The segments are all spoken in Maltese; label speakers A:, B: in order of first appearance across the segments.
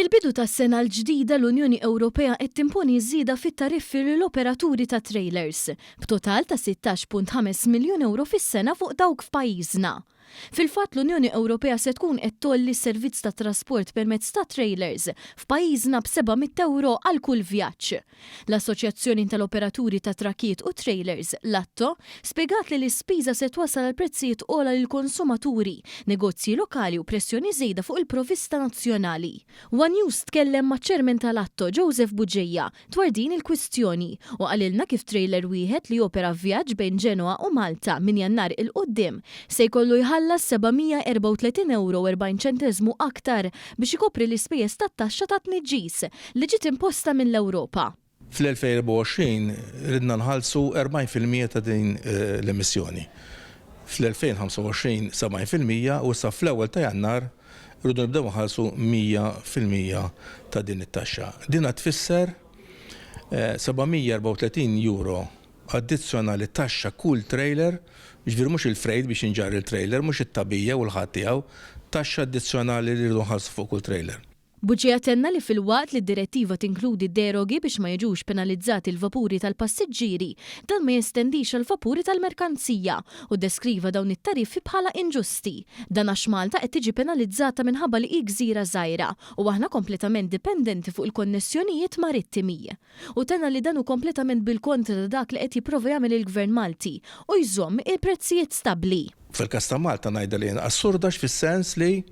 A: Fil-bidu tas-sena l-ġdida l-Unjoni Ewropea qed timponi żieda fit-tariffi lill-operaturi tat-trailers, b'total ta' 16.5 miljun ewro fis-sena fuq dawk f'pajjiżna. Fil-fatt l-Unjoni Ewropea se tkun qed tgħolli s-servizz tat-trasport permezz ta' trailers f'pajjiżna b'seba' mitt ewro għal kull vjaġġ. L-Assoċjazzjoni tal-Operaturi ta' Trakkijiet u Trailers, l-ATTO, spjegat li l-ispiża se twassal għal prezzijiet ogħla lill-konsumaturi, negozji lokali u pressjoni żejda fuq il-provvista nazzjonali. One News tkellem maċ-Chairman tal-ATTO, Joseph Bugeja, dwar din il-kwistjoni u qalilna kif trailer wieħed li jopera vjaġġ bejn Genoa u Malta minn Jannar 'il quddiem se jkollu jħallas 734 ewro u 40 ċenteżmu aktar biex ikopri l-ispejjeż tat-taxxa tat-tniġġis li ġiet imposta mill-Ewropa.
B: Fl-2024 ridna nħallsu 40% ta' din l-emissjoni. Fl-2025 70% u issa fl-ewwel ta' Jannar irridu nibdew nħallsu 100% ta' din it-taxxa. Dina tfisser 734 euro addizzjonali taxxa kull trailer, jiġifieri mhux il-freight biex jinġarr il-trailer, mhux it-tagħbija u l-ħatt tiegħu, taxxa addizzjonali li rridu nħallsu fuq kull trailer.
A: Bugeja tenna li filwaqt li d-direttiva tinkludi derogi biex ma jiġux penalizzati l-vapuri tal-passiġġieri, dan ma jestendix għall-vapuri tal-merkanzija u ddeskriva dawn it-tariffi bħala inġusti. Dan għax Malta qed tiġi penalizzata minħabba li hi gżira żgħira u aħna kompletament dipendenti fuq il-konnessjonijiet marittimi. Hu tenna li dan hu kompletament bil-kontra ta' dak li qed jipprova jagħmel il-Gvern Malti u jżomm il-prezzijiet stabbli.
B: Fil-każ ta' Malta ngħidha li assurda fis-sens li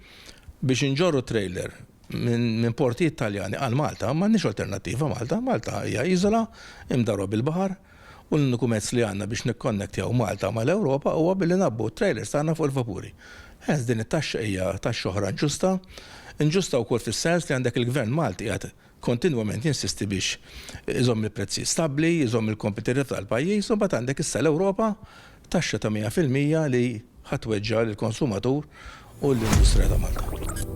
B: biex inġorru trailer minn portijiet Taljani għal Malta, m'għandniex alternattiva Malta. Malta hija iżola imdawra bil-baħar u l-uniku mezz li għandna biex nikkonnettjaw Malta mal-Ewropa huwa billi ngħabbu t-trailers tagħna fuq il-vapuri. Hence din it-taxxa hija taxxa oħra inġusta. Inġusta wkoll fis-sens li għandek il-Gvern Malti qiegħed kontinwament jinsisti biex iżomm il-prezzijiet stabbli, iżomm il-kompetitività tal-pajjiż u mbagħad għandek issa l-Ewropa taxxa ta' 100% li ħa tweġġa' lill-konsumatur u l-industrija ta' Malta.